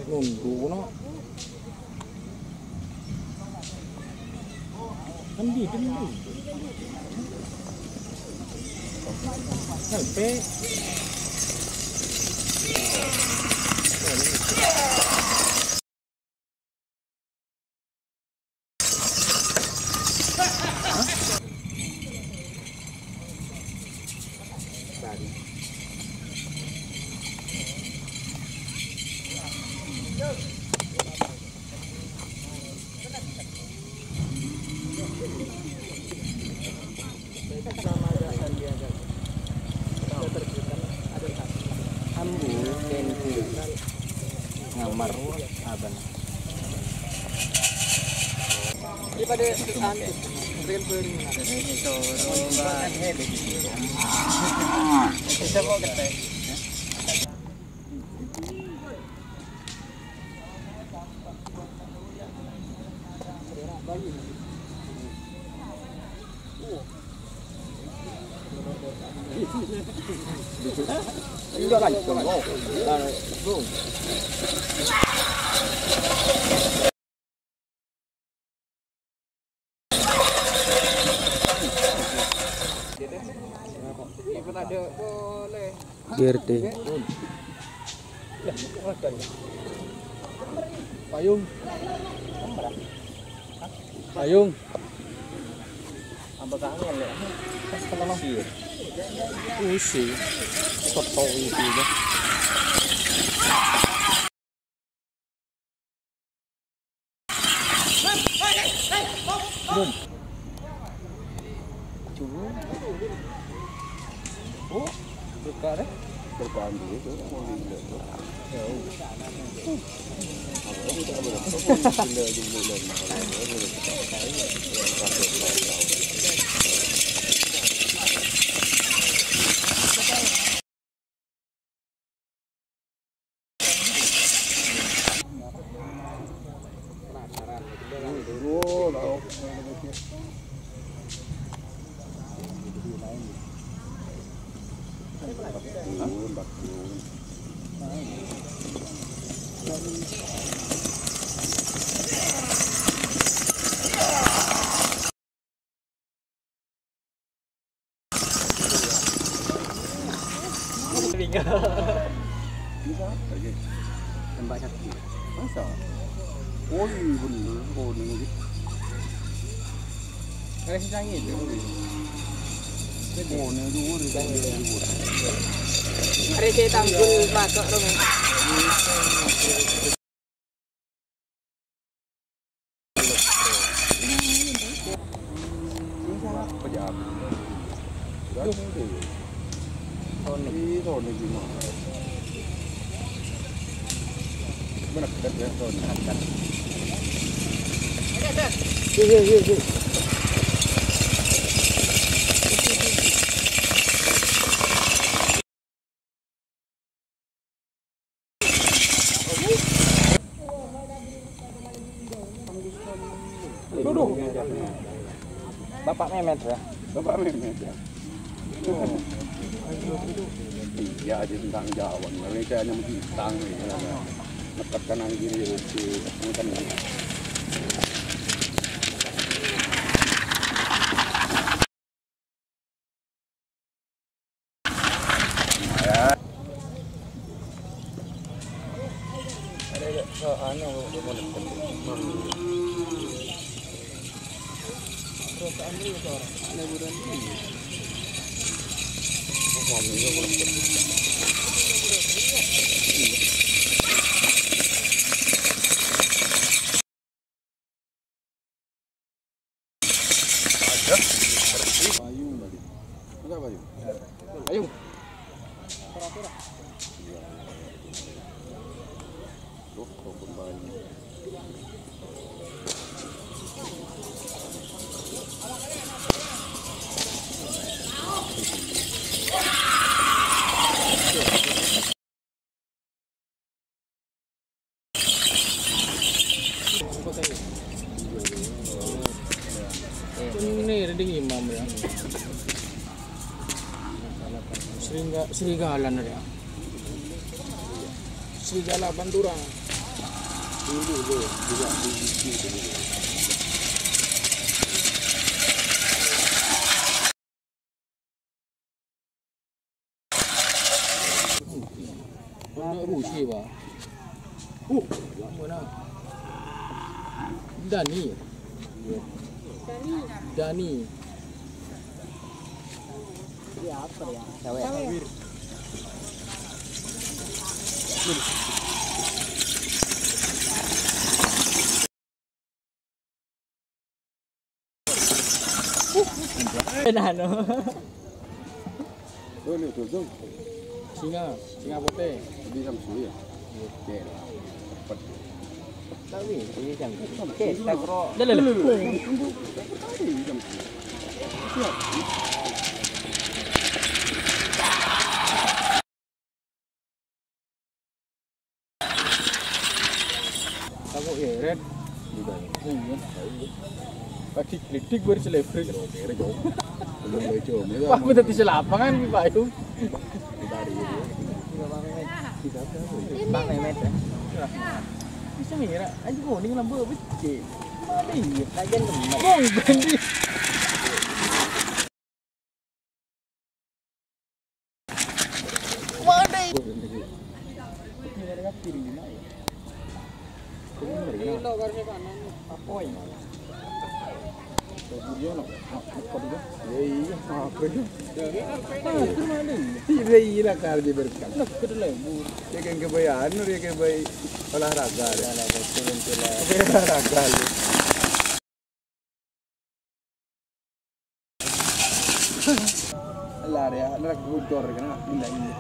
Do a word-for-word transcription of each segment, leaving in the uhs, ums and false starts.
Nundhu kono. Endi, endi? Sampe. Ambu, tentu. Ngamar, abana. Daripada, anu, real beri. Ini turun, Bang. Bisa kok, gede. G R T. Payung. Payung. Apa kangen ya? Usi. Soto itu ya. Belum. Cuma. Oh, buka deh. Bukan dulu tuh, mau di tuh. Ya udah. Apa kita boleh? Pindah dulu dan mau. Bisa apa, Ji? Tembak sakti. Masa? Oh, iya bener, kuning, Ji. Ada sisa gitu. Kuning, dhuwur, dhuwur. Ada saya tanggul masuk, dong. Sony. Sony gimana? Mana kita ya, Sony? Iya, iya, iya. Duduk. Bapak Mehmet ya? Bapak Mehmet ya? Iya, aja tentang Jawa. Indonesia hanya bintang ya. Dekat kanan kiri, oke. Bukan. Payung tadi. Enggak payung. Payung. Tuh, rukun payung. Ini reading imam ya. Serigala, serigala nih ya. Di jalan Pantura. Dulu, dulu, juga di, di, di, di. Pondok Rusi, Pak. Uh, mana? Dani. Dani. Iya, apa ya? Cewek. Nah, no. Oh, ini tuh, tuh. Singa, singa putih. Ini sama sini ya? Iya. Cepet. Tapi, ini kan. Oke, tak ro-, Lele, lele. Ini sama sini. Siap. Tako' eret. Iya. Lagi klitik baru selebriti. Oke, eret, jauh. Belum baca, ya. Wah, aku tadi selapangan, Pak Yung. Bang Mehmet. Bisa mira, aja kuning lambung becek. Mana iya? Lagian teman. Bang Bendi. Mana iya? Ini lo harusnya kanan. Apa ini? Iya, iya, apa dia? Iya, iya, lah, kerja berkat. Lah, kita lembur. Ya, kan kebayaan, ya, kan baik olahraga, ya. Olahraga, olahraga, ya. Lah, ya, neraka bocor, kena pindah ini.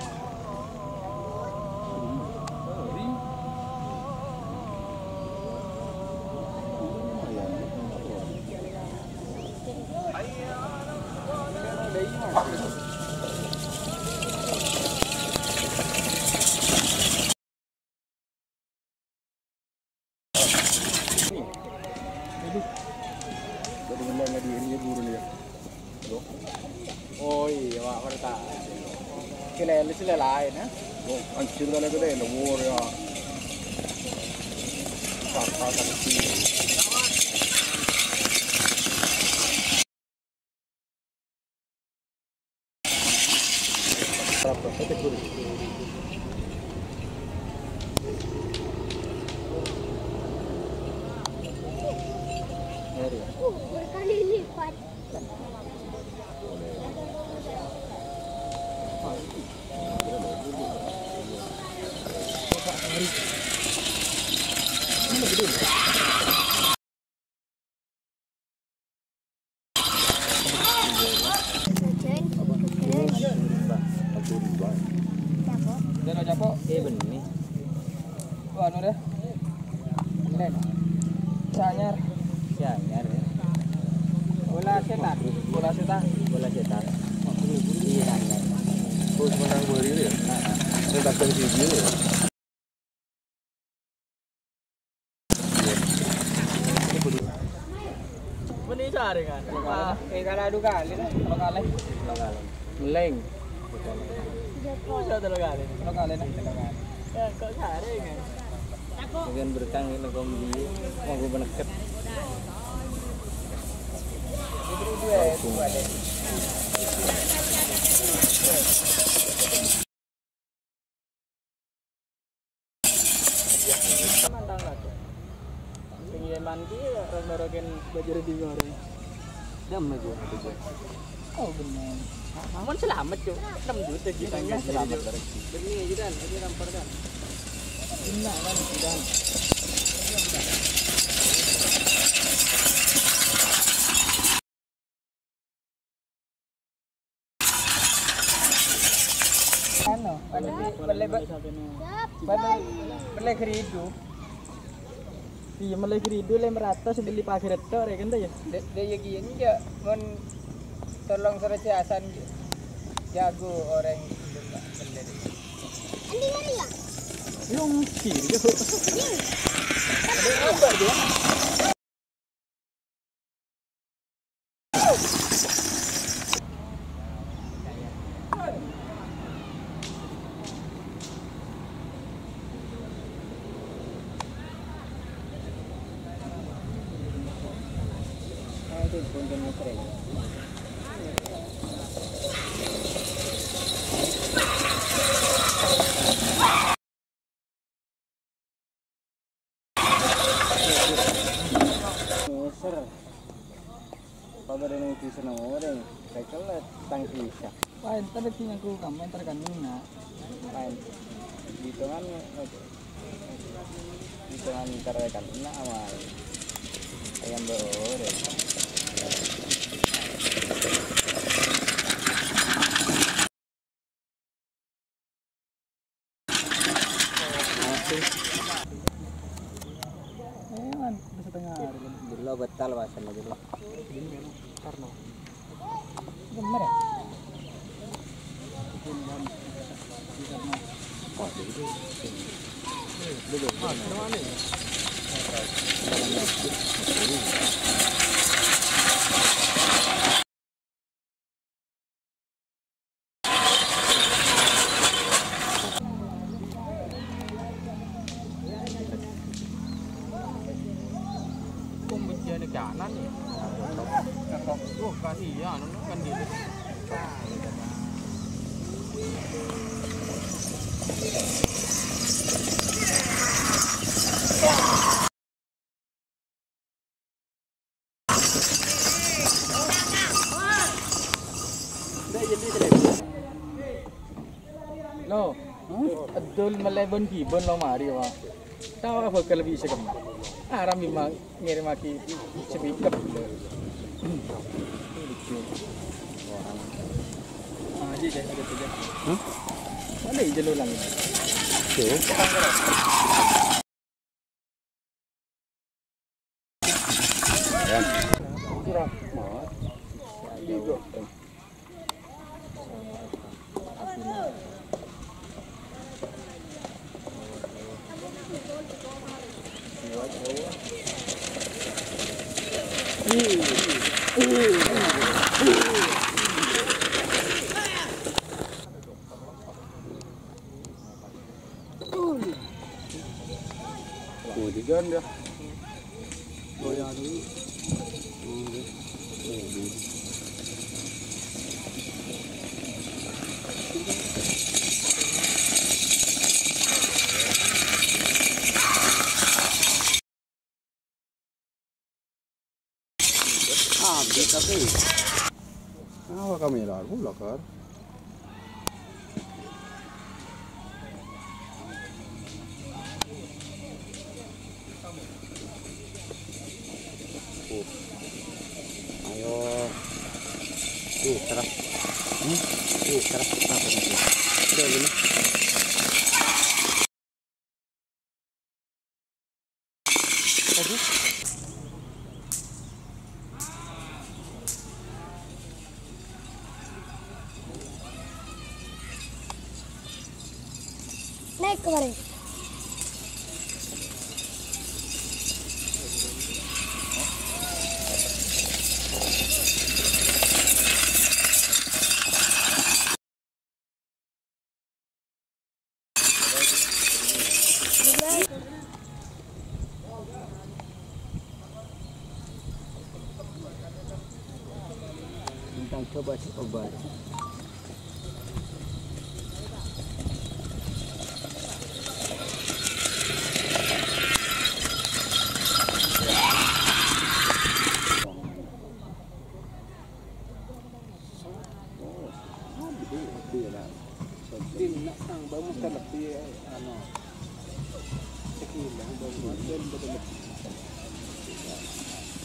Oh iya, Pak, mereka. Kira-kira sih lain, ya. Oh, hancur kali itu deh, lembur, ya. Patah kaki. Berkali lipat. Japo, japo. Eh, bener nih. Tuh, anu deh. Bener. Sanyar. Sanyar, ya. Bola setan. Bola setan. Bola setan. Iya, sanyar. Oh, cuma nang bola ini, ya? Heeh. Ini tak ada di sini, ya? Meni saringan. Eh, kalah dua kali dah. Dua kali. Dua kali. Meleng. Masa dua kali? Dua kali dah. Dua kali. Ya, kok saringan? Dengan berkang ini kombi, mau gue meneket. Itu dua, dua deh. Sing Yaman ki ro-, norokin baju di goreng. Jam aja. Oh, bener. Aman selamat, Cuk. Enam juta kita. Iya, selamat, Cuk. Demi aja, Dan. Ini tampar, Dan. Bener, Dan. Dan. Anu, mele, mele, mele, mele geridu. Iya, mele geridu lem ratos beli pager tok, rek, ente, ya? De-, de-, ya, gini, ya. Mon tolong suruh si Hasan, jago orang itu, Pak. Bener. Andi ngeri, ya? Yo, mungkin, yo. Iya. Ada apa, dia? Moser. Apa pada nunggu seneng orèng? Saya kelet tang bisa. Wah, entar nanti aku kamu entar kan Nina. Lain. Hitungan, hitungan entar kan Nina awal. Ayam berorèng. Emang udah setengah hari kan? Dulu betal bahasanya dulu. Karno. Bener ya? Wah, jadi itu. Dulu. Mas, kemana ya? Pembeddiyanna kanan ya. Oh, kasihan, kan dia. Lo, eddhul mellè bân-ghibân lo marè, Wa'. Tao ora bhâkal bisa kemma. Aram memang ngèrèmmaghi speaker. Ah, iya, iya, iya, iya. Hah? Ada yang jenuh lang. Tuh. Oh, tigaan dia. Oh, ya, dulu. Abis tapi. Apa kamera aku lakar? Ayo. Tuh, keras. Hmm? Tuh, keras. Apa tadi? Udah, gini. Naik kemarin. Bintang coba sih obat.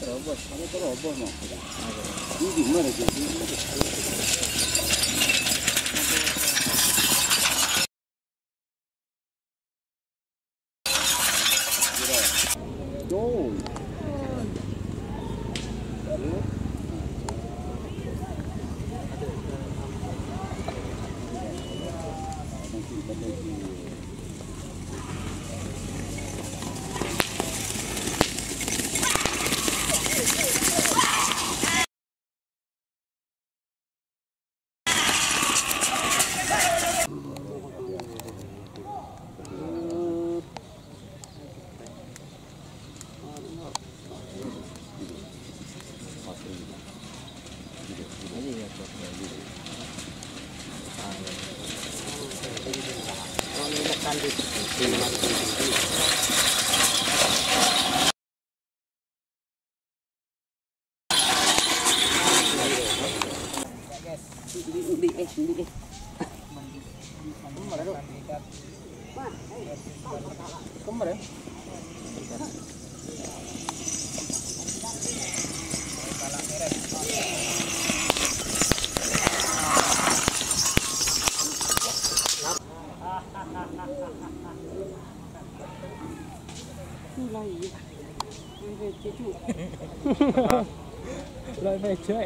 Terobos, kamu terobos, no? Ini di mana, jadi? Lah, meja.